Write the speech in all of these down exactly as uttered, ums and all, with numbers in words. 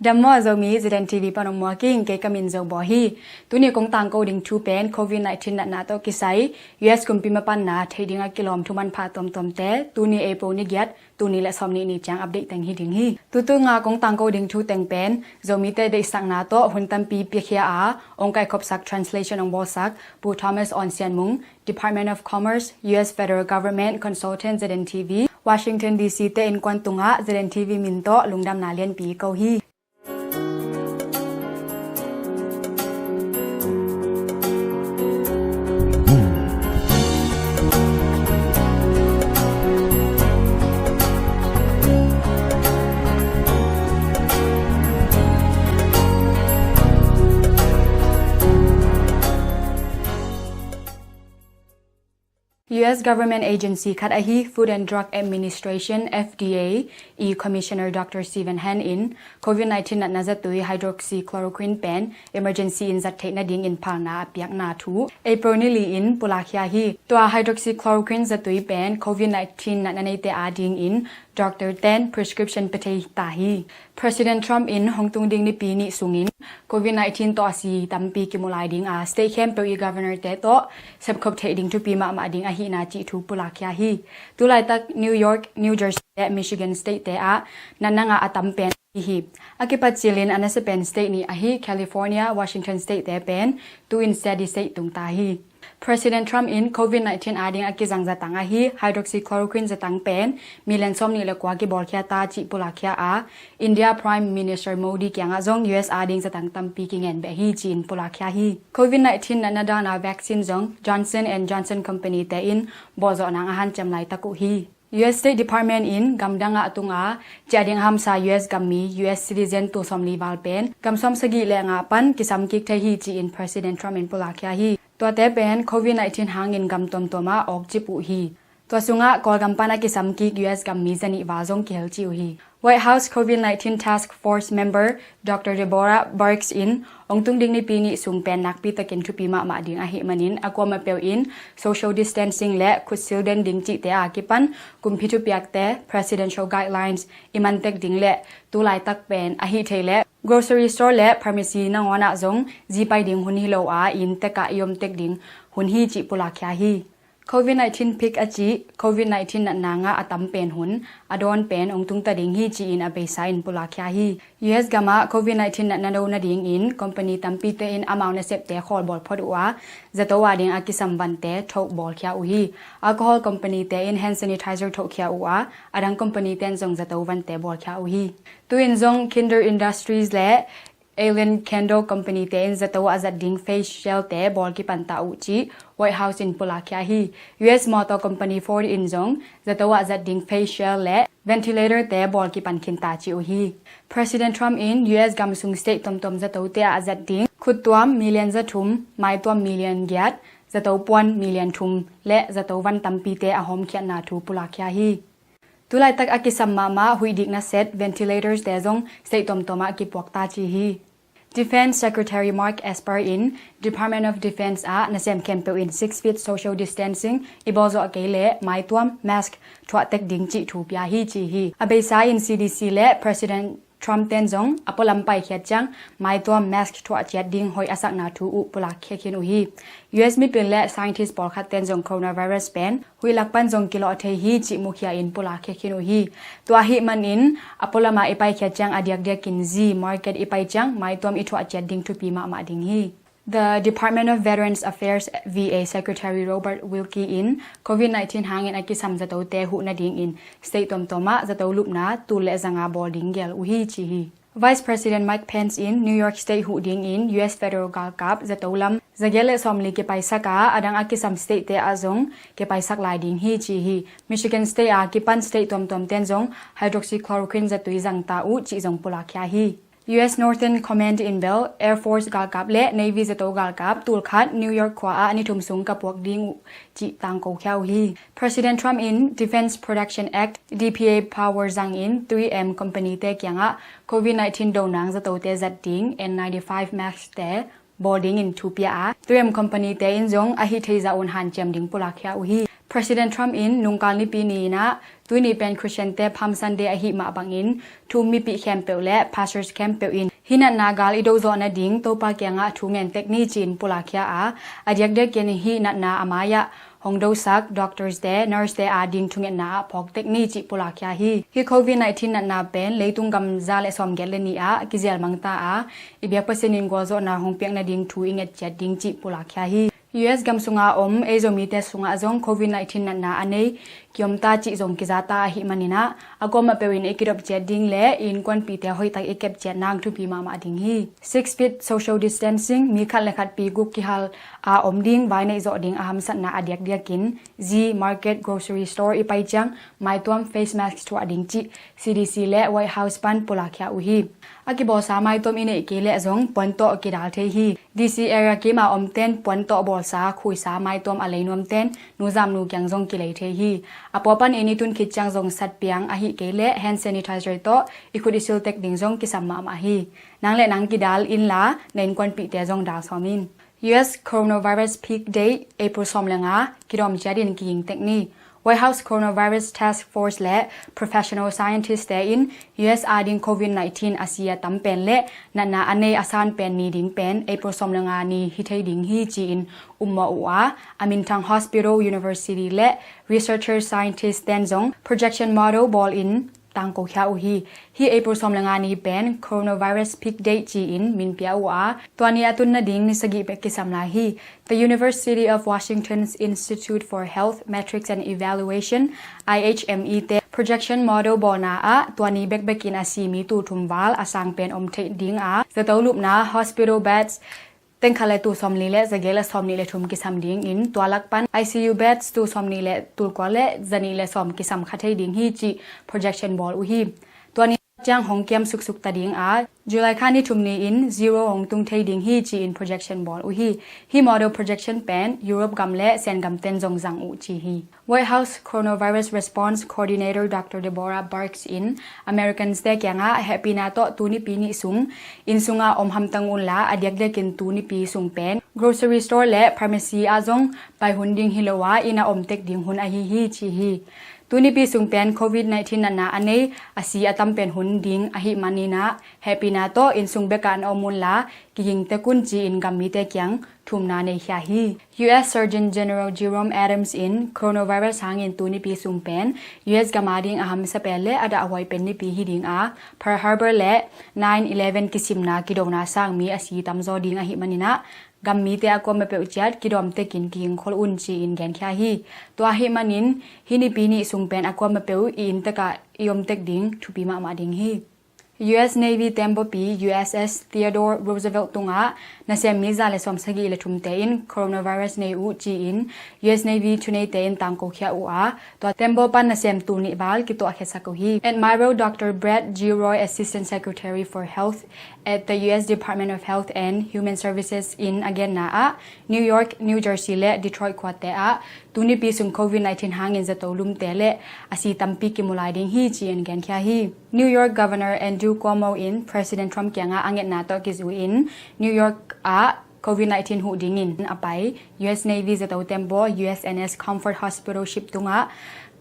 Dam maw, Zomi, Z N T V pan hong muak ing, kei ka min Zo Baw hi. Tuni kong tangko ding thu pen COVID nineteen natna tawh kisai U S kumpi mapanna theih ding a kilawm thu manpha tuamtuamte tuni April ni giat, tuni le sawmnih ni ciang update teng hi ding hi. Tutung a kong tangko ding thu teng pen Zomite deihsakna tawh hun tampi piakhia a hong kaikhopsak, translation hong bawlsak Pu Thomas Awn Sian Mung, Department of Commerce, U S Federal Government Consultant, Z N T V, Washington D C te innkuan tungah Z N T V min tawh lungdamna lianpi ko hi. U S government agency khat ahi Food and Drug Administration, F D A, i Commissioner Doctor Stephen Hahn in COVID nineteen natna zatui hydroxychloroquine pen emergency in zat theih nadingin phalna a piakna thu April ni li in pulakkhia hi. Tua hydroxychloroquine zatui pen COVID nineteen natna neite adingin doctor ten prescription pia thei ta hi. President Trump in hong tung ding nipi nih sungin COVID nineteen tawh a si tampi kimu lai ding a, state khempeuh i governor te tawh sepkhop theih ding thupi mahmah ding ahihna cih thu pulakkhia hi. Tulaitak New York, New Jersey le Michigan state te ah natna ngah a tam pen hi hi. A kipat cilin a nasia pen state nih ahi California, Washington state te pen tu-in steady state tung ta hi. President Trump in COVID nineteen ading a kizang zatang ahi hydroxychloroquine zatang pen million sawmnih le kua kibawlkhia ta cih pulakkhia a, India Prime Minister Modi kiangah zong U S ading zatang tampi kingen beh hi ci-in pulakkhia hi. COVID nineteen natna dana vaccine zong Johnson and Johnson company te in bawlzawh nang a hanciam laitak uh hi. U S State Department in gamdang ah a tung a ciah ding a hamsa U S gammi, U S citizen tul sawmli val pen gam sawmsagih le nga pan kisam kik thei hi ci-in President Trump in pulakkhia hi. Tuate pen COVID nineteen hangin gam tuamtuam ah awkcip uh hi. Tua sungah Kawlgam pan a kisam kik U S gammi zanih val zong kihel ci uh hi. White House COVID nineteen Task Force member Doctor Deborah Birx in hong tung ding nipi nih sung pen nakpi takin thupi mahmah ding ahih manin a kuamah peuh in social distancing le khutsil den ding cihte a kipan kumpi thupiakte, presidential guidelines, i man tek ding le tulaitak pen ahih thei le grocery store le pharmacy nangawn ah zong zi pai ding hun hi lo a, inn tek ah i om tek ding hun hi cih pulakkhia hi. COVID nineteen peak a cih COVID nineteen natna ngah a tam pen hun a dawn pen hong tungta ding hi ci-in a beisa in pulakkhia hi. U S gamah COVID nineteen natna do nadingin company tampite in amau nasepte khawlbawl phot uh a, zato ading a kisam vante thoh bawlkhia uh hi. Alcohol company te in hand sanitizer thohkhia uh a, adang company ten zong zato vante bawlkhia uh hi. Tu-in zong Kinder Industries le Alien Candle company te in zato ah zat ding face shield te bawl kipan ta uh cih White House in pulakkhia hi. U S motor company Ford in zong zato ah zat ding face shield le ventilator te bawl kipan khin ta ci uh hi. President Trump in U S gam sung state tuamtuam zatote ah zat ding khuttuam million zathum, maituam million giat, zato puan million thum le zato van tampite a hawmkhiatna thu pulakkhia hi. Tulaitak a kisam mahmah huih dik naset ventilators te zong state tuamtuam ah kipuak ta ci hi. Defense Secretary Mark Esper in Department of Defense ah nasem khempeuh in six feet social distancing i bawlzawh kei le maituam, mask, thuah tek ding cih thu pia hi ci hi. A beisa in C D C le President Trump ten zong a pualam paikhiat ciang maituam, mask, thuah ciat ding hoih a sakna thu uh pulakkhia khin uh hi. U S mipil le scientist pawlkhat ten zong coronavirus pen huih lak pan zong kilawh thei hi cih mukhia in pulakkhia khin uh hi. Tua ahih manin a pualam ah i paikhiat ciang a diakdiakin zi, market i pai ciang maituam i thuah ciat ding thupi mahmah ding hi. The Department of Veterans Affairs, V A, Secretary Robert Wilkie in COVID nineteen hangin a kisam zatote huh nadingin state tuamtuam ah zato lupna tul le zanga bawl ding gel uh hi ci hi. Vice President Mike Pence in New York State huh dingin U S federal galkap zato lam zagiat le sawmli kipaisak a, adang a kisam state te ah zong kipaisak lai ding hi ci hi. Michigan State a kipan state tuamtuam ten zong hydroxychloroquine zatui zang ta uh cih zong pulakkhia hi. U S Northern Command in bel Air Force galkap le Navy zato galkap tulkhat New York khua ah ni thum sung ka puak ding uh cih tangko khia uh hi. President Trump in Defense Production Act, D P A power zangin three M company te kiangah COVID nineteen do nang zatote zat ding N ninety-five mask te bawl dingin thu pia a, three M company te in zong a hih theih zah un hanciam ding pulakkhia uh hi. President Trump in nungkal Nipi ni-in ah, tuni pen Christian-te Palm Sunday ahih mah bangin thu-um mipih khempeuh le pastors khempeuh in hih natna gal i do zawh nading Topa kiangah thu ngen tek ni ci-in pulakkhia a, a diakdiakin hih natna a mai-ah hong dosak doctors-te, nurse-te ading thungetna ah phawk tek ni cih pulakkhia hi. Hih covid nineteen natna pen leitung gam za le sawmgiat le nih ah kizel mangta a, i biak Pasian in gualzawhna hong piak nading thu i nget ciat ding cih pulakkhia hi. U S gam sunga om ei Zomite sungah zong covid nineteen natna a nei kiomta cih zong kizata ahih manin ah, a kuamah peuh in i kidop ciat ding le i innkuanpihte hoihtak i kep ciat nang thupi mahmah ding hi. Six feet social distancing, mi khat le khat pi guk kihal a om ding, vai neih zawh ding a hamsatna a diakdiakin, zi, market, grocery store i pai ciang maituam, face mask thuah ding cih C D C le White House pan pulakkhia uh hi. A kibawlsa maituam i neih kei leh zong puan tawh kidal thei hi. D C area kim a omten puan tawh bawlsa, khuisa maituam a lei nuamten nuzamnu kiang zong kilei thei hi. A pua panin i tun khit ciang zong satpiang ahih kei leh hand sanitizer tawh i khut i sil tek ding zong kisam mahmah hi. Nang le nang kidal inla na innkuanpihte zong dal sawm in. U S coronavirus peak date April sawm le nga, kidawm ciatin kiging tek ni. White House Coronavirus Task Force le professional scientist-te in U S ading covid nineteen a si a tam pen le natna a nei a san pen ni ding pen April sawm le nga ni hi thei ding hi ci-in ummawh uh a, a minthang hospital, university le researcher scientist-ten zong projection model bawlin tangkokhia uh hi. Hih April sawm le nga ni pen coronavirus peak date ci-in min pia uh a, tua ni a tun nading ni sagih bek kisam lai hi. The University of Washington's Institute for Health Metrics and Evaluation, I H M E te projection model bawlna ah tua ni bekbekin a si mi tul thum val a sang pen om theih ding a, zato lupna hospital beds tengkhat le tul sawmli le zagiat le sawmnih le thum kisam dingin, tua lak pan I C U beds tul sawmnih le tul kua le zanih le sawm kisam kha thei ding hi cih projection bawl uh hi. Tua ni ciang hong kiam suksuk ta ding a, July kha ni thum ni-in zero hong tung thei ding hi ci-in projection bawl uh hi. Hih model projection pen Europe gam le Sen gam ten zong zang uh ci hi. White House Coronavirus Response Coordinator Doctor Deborah Birx in Americans-te kiangah hehpihna tawh tu nipi nih sung inn sunga om hamtang unla, a diakdiakin tu nipi sung pen grocery store le pharmacy ah zong pai hun ding hi lo a, inn ah om tek ding hun ahi hi ci hi. Tu nipi sung pen covid nineteen natna a nei a si a tam pen hun ding ahih manin ah, hehpihna tawh inn sung bekah na om unla kiging tek un ci-in gam mite kiang thumna nei khia hi. U S Surgeon General Jerome Adams in coronavirus hangin tu nipi sung pen U S gam ading a hamsa pen le a dahhuai pen nipi hi ding a, Pearl Harbor le nine eleven kisimna kidona sang mi a si tamzaw ding ahih manin ah, gam mite a kuamah peuh ciat kidawm tekin kiging khol un ci-in genkhia hi. Tua ahih manin hih nipi nih sung pen a kuamah peuh i inn tekah i om tek ding thupi mahmah ding hi. U S Navy tembaw pi U S S Theodore Roosevelt tungah nasem mi za le sawmsagih le thumte in coronavirus nei uh ci-in U S Navy thuneite in tangkokhia uh a, tua tembaw pan nasem tul nih val kituahkhiasak uh hi. Admiral Doctor Brad Gilroy, Assistant Secretary for Health at the U S Department of Health and Human Services in a genna ah, New York, New Jersey le Detroit khuate ah tu nipi sung covid nineteen hangin zato lumte le a si tampi kimu lai ding hi ci-in genkhia hi. New York Governor Andrew Cuomo in President Trump kiangah a ngetna tawh kizui-in New York ah covid nineteen huh dingin a pai U S Navy zato tembaw U S N S Comfort Hospital ship tungah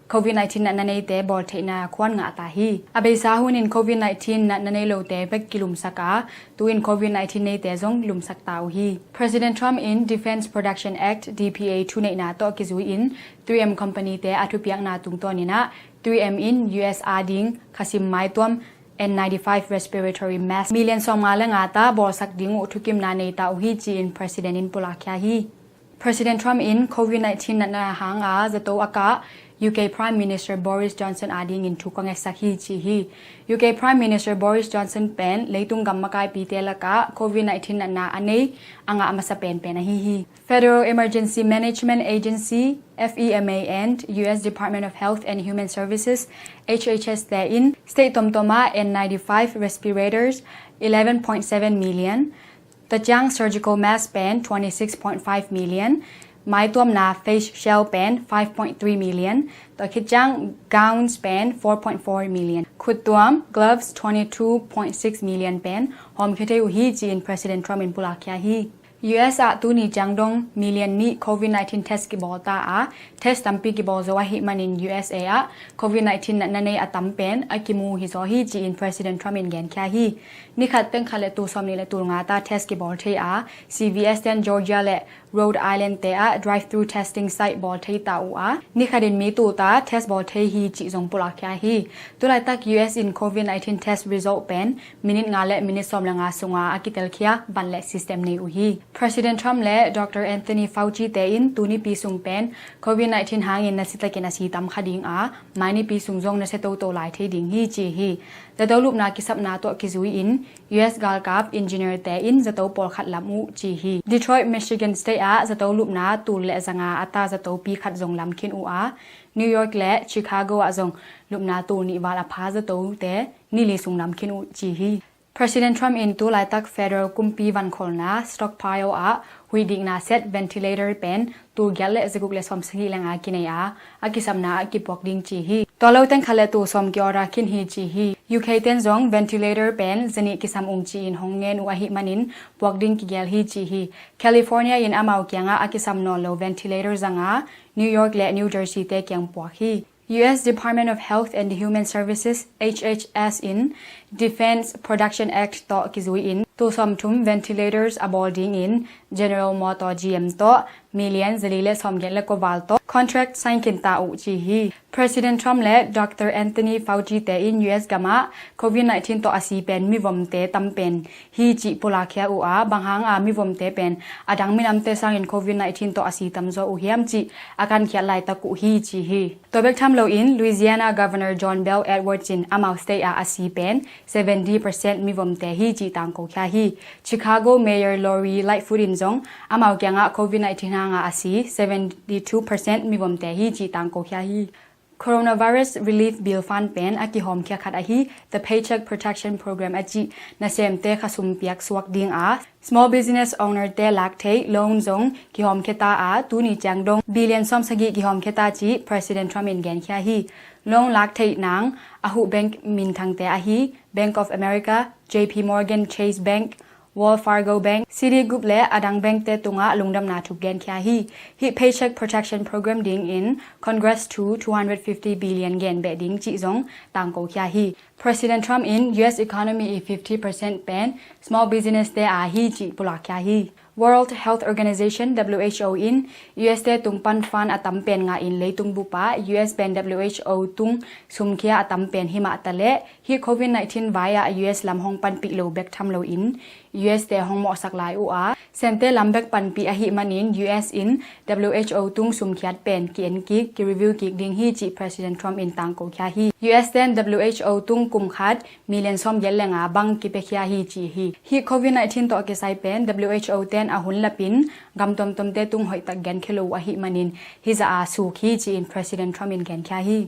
covid nineteen natna neite bawltheihna khuan ngah ta hi. A beisa hunin covid nineteen natna nei lote bek kilumsak a, tu-in covid nineteen neite zong lumsak ta uh hi. President Trump in Defense Production Act, D P A thuneihna tawh kizui-in three M company-te a thupiakna tungtawnin ah, three M in U S ading khasim maituam N ninety-five respiratory mask million sawmnga le nga ta bawlsak ding uh thukimna nei ta uh hi ci-in President in pulakkhia hi. President Trump in covid nineteen natna hanga zato a kah U K Prime Minister Boris Johnson adingin thu ka ngetsak hi ci hi. U K Prime Minister Boris Johnson pen leitung gam makaipite lakah covid nineteen natna a nei a ngah masa penpen ahi hi. Federal Emergency Management Agency, F E M A, and U S Department of Health and Human Services, H H S te in state tomtom ah N ninety-five respirators eleven point seven million, taciang surgical mask pen twenty-six point five million, maituamna face shield pen five point three million, tua khit ciang gowns pen four point four million, khuttuam gloves twenty-two point six million pen hawmkhia thei uh hi ci-in President Trump in pulakkhia hi. U S ah tuni ciang dong million nih COVID nineteen test kibawl ta a, test tampi kibawl zo ahih manin U S A ah COVID nineteen natna nei a tam pen a kimu hi zaw hi ci-in President Trump in genkhia hi. Nikhat teng khat le tul sawmnih le tul nga ta test kibawl thei a, C V S ten Georgia le Rhode Island te ah drive-through testing site bawl thei ta uh a, nikhat in mi tul ta test bawl thei hi cih zong pulakkhia hi. Tulaitak U S in COVID nineteen test result pen minute nga le minute sawm le nga sunga a kitelkhia ban le system nei uh hi. President Trump le Doctor Anthony Fauci te in tunipi sung pen COVID nineteen hangin nasitakin a si tam kha ding a, mainipi sung zong nasia toto lai thei ding hi ci hi. Zato lupna kisapna tawh kizui in U S galkap engineer te in zato pawlkhat lam uh ci hi. Detroit, Michigan State ah zato lupna tul le zanga a ta zatopi khat zong lam khin uh a, New York le Chicago ah zong lupna tul nih val a pha zatote nili sung lam khin uh ci hi. President Trump in tulaitak federal kumpi vankholna stockpile ah huihdikna set ventilator pen tul giat le zaguk le sawmsagih le nga kinei a, a kisapna ah kipuak ding ci hi. Tua lo teng khat le tul sawm ki-order khin hi ci hi. U K ten zong ventilator pen zanih kisam ung ci-in hong ngen uh ahih manin puak ding kigel hi ci hi. California in amau kiangah a kisam nawn lo ventilator zanga New York le New Jersey te kiang puak hi. U S Department of Health and Human Services, H H S in Defense Production Act tawh kizui in tul sawmthum ventilators a bawl dingin General Motors, G M tawh million zali le sawmgiat le kua val tawh contract sign khin ta uh ci hi. President Trump le Doctor Anthony Fauci te in U S gamah COVID nineteen tawh a si pen mivomte tam pen hi cih pulakkhia uh a, bang hanga mivomte pen a dang minamte sangin COVID nineteen tawh a si tamzaw uh hiam cih a kankhiat laitak uh hi ci hi. Tua bek tham loin Louisiana Governor John Bel Edwards in amau state ah a si pen seventy percent mivomte hi cih tangkokhia hi. Chicago Mayor Lori Lightfoot in zong amau kiangah COVID nineteen hanga a si seventy two percent mivomte hi cih tangkokhia hi. Coronavirus Relief Bill Fund pen a kihawmkhia khat ahi The Paycheck Protection Program a cih nasemte khasum piak suak ding a, small business owner te lak theih loan zong kihawmkhia ta a, tuni ciang dong billion sawmsagih kihawmkhia ta cih President Trump in genkhia hi. Loan lak theih nang a huh bank minthangte ahi Bank of America, J P Morgan Chase Bank, Wells Fargo Bank, Citigroup le a dang bank te tungah lungdamna thu genkhia hi. Hih Paycheck Protection Program dingin Congress thu two hundred fifty billion gen beh ding cih zong tangkokhia hi. President Trump in U S economy i fifty percent pen small business te a hi cih pulakkhia hi. World Health Organization, W H O in U S te tung pan fund a tam pen ngah in leitung bup ah U S pen W H O tung sumkhia a tam pen hi mah taleh, hih COVID nineteen vai ah U S lam hong panpih lo bek tham loin U S te hong mawhsak lai uh a, semte lam bek panpih ahih manin U S in W H O tung sumkhiat pen ki-en kik, ki-review kik ding hi cih President Trump in tangkokhia hi. U S ten W H O tung kum khat million sawmgiat le nga bang kipiakhia hi ci hi. Hih COVID nineteen tawh kisai pen W H O ten a hun lapin gam tuamtuamte tung hoihtak genkhia lo uh ahih manin hizah a suk hi ci-in President Trump in genkhia hi.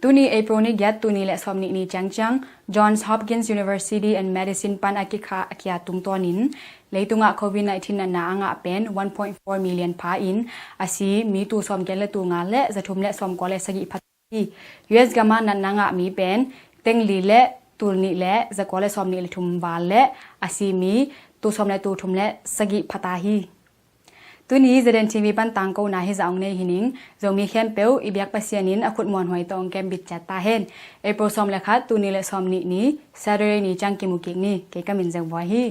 Tuni April ni giat, tuni le sawmnih ni ciangciang Johns Hopkins University and Medicine pan a kikha a kia tungtawnin leitungah COVID nineteen natna a ngah pen one point four million pha in a si mi tul sawmgiat le tul nga le zathum le sawmkua le sagih pha hi. U S gamah natna ngah mi pen tengli le tul nih le zakua le sawmnih le thum val le a si mi tul sawm le tul thum le sagih pha ta hi. Tuni Z N T V pan tangkona hizah hong nei hi ning. Zomi khempeuh i biak Pasian in a khut muanhuai tawh hong kembit ciat ta hen. April sawm le khat, tuni le sawmnih ni, Saturday ni ciang kimu kik ni. Kei ka min Zeng Bua hi.